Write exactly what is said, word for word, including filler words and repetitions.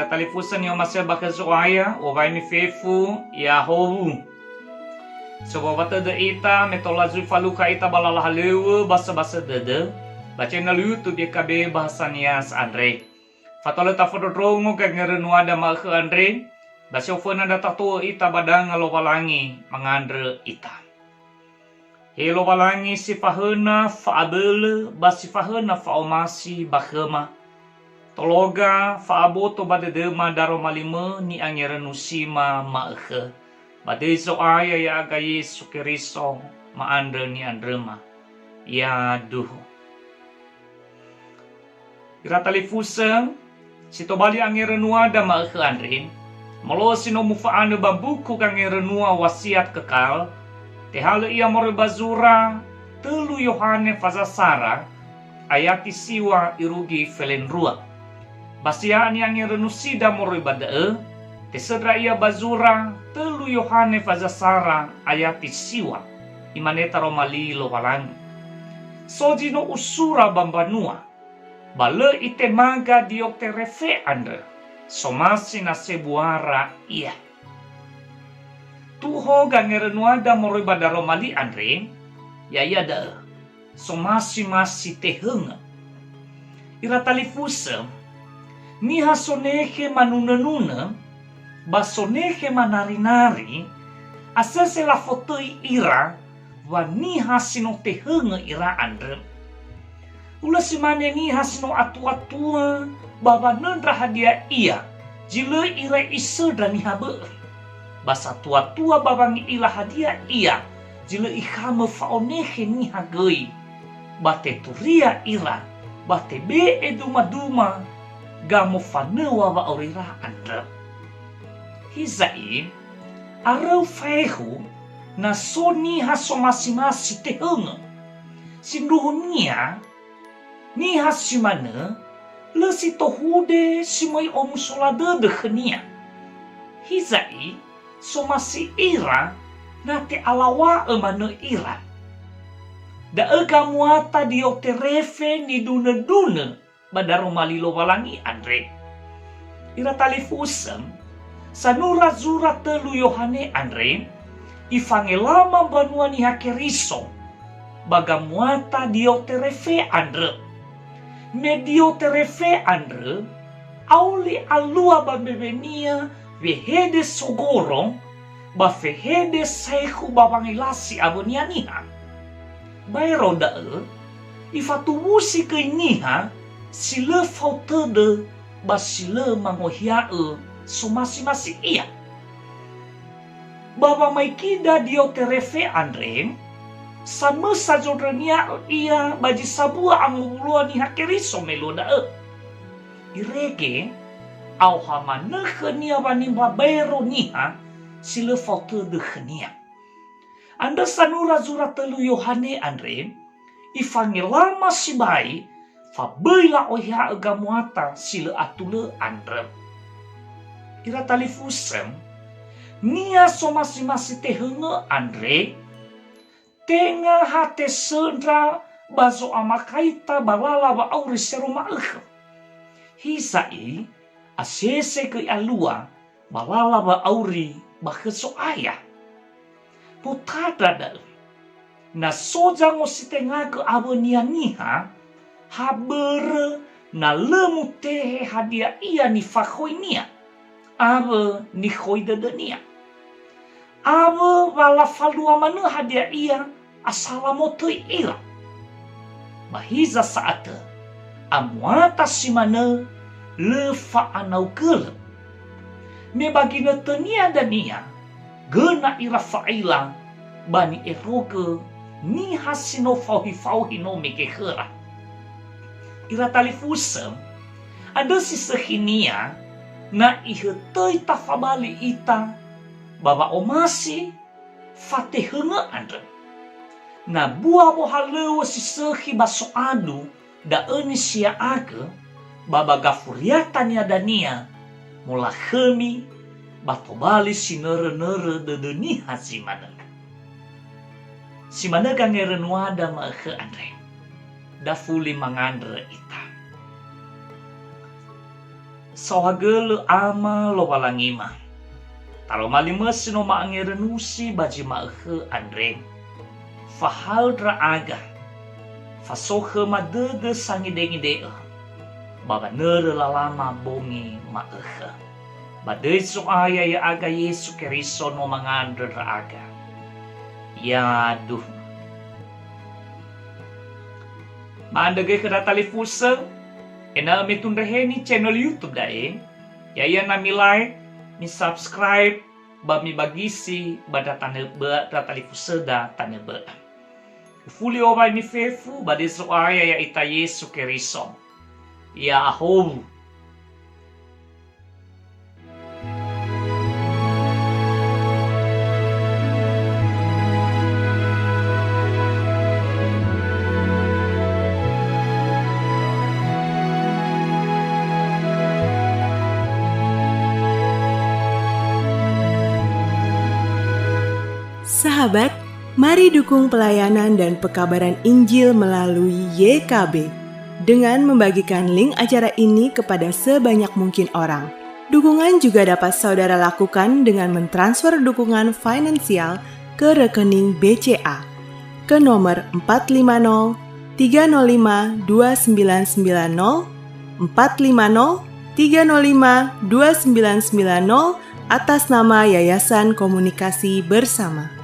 Talifusö ni'omasi'ö ba khö Zo'aya, owaimi fefu, ya'ahowu. Sowawa tödö ita, me tola zui falukha ita ba lala halöŵö, basöbasö dödö, ba channel YouTube Y K B Bahasa Nias andre. Fatola tafondrondrongo gangerönuada ma'ökhö andre, ba si oföna ndra tato'ö ita ba danga Lowalangi mangandrö ita. He Lowalangi si fahöna fa'abölö ba si fahöna fa'omasi ba khöma. Tologa fa'aboto ba dödöma daroma limö ni'angerönusima ma'ökhö. Ba döi Zo'aya ya'aga Yesu Keriso ma'andrö ni'andröma. Yaduhu. Ira talifusö, si tobali angerönuada ma'ökhö andre, molo'ö si no mufa'anö ba mbuku gangerönua Wasiat Kekal, tehalö ia moroi ba zura tölu Yohane faza sara, ayati siwa irugi felendrua. Ba si ya'ia ni'angerönusida moroi ba da'ö, tesöndra ia ba zura tölu Yohane faza sara, ayati siwa, imane taroma li Lowalangi. So zi no usura ba mbanua, ba lö itemaga Dioterefe andrö, somasi na sebuara ia. Tuho gangerönuada moroi ba daroma li andre, ya'ia da'ö, somasi-masi tehöngö. Ira talifusö, niha sonekhe manunönunö, ba sonekhe manari-nari, asese lafotöi ira wa niha si no tehöngö ira andrö. Hulö si mane niha si no atua-tua ba wanöndra hadia ia zi lö ira isöndra niha bö'ö. Ba satua-tua ba wangi'ila hadia ia zi lö ikhamö fa'onekhe niha göi. Ba teturia ira, ba tebe'e duma-duma gamofanöŵa wa'aurira andrö. Hiza'i, aröu faehu na so niha somasi-masi tehöngö. Sindruhunia, niha si manö lö si tohude si möi omusola dödö khönia. Hiza'i, somasi ira na te'alaw̃a'ö manö ira. Da'ö gamuata Dioterefe nidunö-dunö ba daroma li Lowalangi andre. Ira talifusö, sanura zura tölu Yohane andre, ifangelama mbanua Niha Keriso ba gamuata Dioterefe andrö. Me Dioterefe andrö, auli alua ba mbewenia wehede sogoro, ba fehede saekhu ba wangelasi awönia niha. Baero da'ö, ifatuwusi göi niha si lö fao tödö ba si lö mangohia'ö somasi-masi ia. Ba wamaigida Dioterefe andre, samösa zondrönia'ö ia ba zi sambua angowuloa Niha Keriso me luo da'ö. Irege, aoha manö khönia wanema baero niha si lö fao tödö khönia. Andrö sanura zura tölu Yohane andre, ifangelama sibai, fa böi la'ohia'ö gamuata si lö atulö andrö. Ira talifusö, niha somasi-masi tehöngö andre, tenga ha tesöndra ba zo'amakaita ba lala wa'auri si aro ma'ökhö. Hiza'i, asese göi alua ba lala wa'auri ba khö Zo'aya. Potandra da'ö, na so zangositengagö awönia niha, ha börö na lö mutehe hadia ia nifakhoinia, awö nikhoi dödönia. Awö wa lafalua manö hadia ia asala motöi ira. Ba hiza sa'atö, amuata si manö lö fa'anaugölö. Me ba ginötönia dania, göna ira fa'ila ba ni'erogö niha si no faohi-faohi no mege khöra. Ira talifusö, andrö si sökhinia na ihötöi tafabali ita ba wa'omasi fatehöngö andrö. Na bua wohalöŵö si sökhi ba soadu da'ö nisia'agö, ba ba gafuriatania dania molakhömi ba tobali sinörö-nörö dödö niha zi manö. Si manö gangerönuada ma'ökhö andre. Dafuli mangandrö ita. Saohagölö Ama Lowalangima. Taroma li mösi no ma'angerönusi ba zi ma'ökhö andre. Fahaö ndra'aga. Faso khöma dödö sangidengide'ö. Ba wanörö lalama bongi ma'ökhö. Ba döi Zo'aya ya'aga Yesu Keriso no mangandrö ndra'aga. Yaduhu. Ma'andrö göi khö ndra talifusö, ena'ö me tundra heni channel YouTube da'e, ya'ia na mi-like, mi-subscribe, ba mibagisi ba ndra tanö bö'ö, ndra talifusöda tanö bö'ö. Ufuli owai nifefu ba döi Zo'aya ya'ita Yesu Keriso. Ya'ahowu. Sahabat, mari dukung pelayanan dan pekabaran Injil melalui Y K B dengan membagikan link acara ini kepada sebanyak mungkin orang. Dukungan juga dapat saudara lakukan dengan mentransfer dukungan finansial ke rekening B C A ke nomor empat lima nol tiga nol lima dua sembilan sembilan nol, empat lima nol tiga nol lima dua sembilan sembilan nol, atas nama Yayasan Komunikasi Bersama.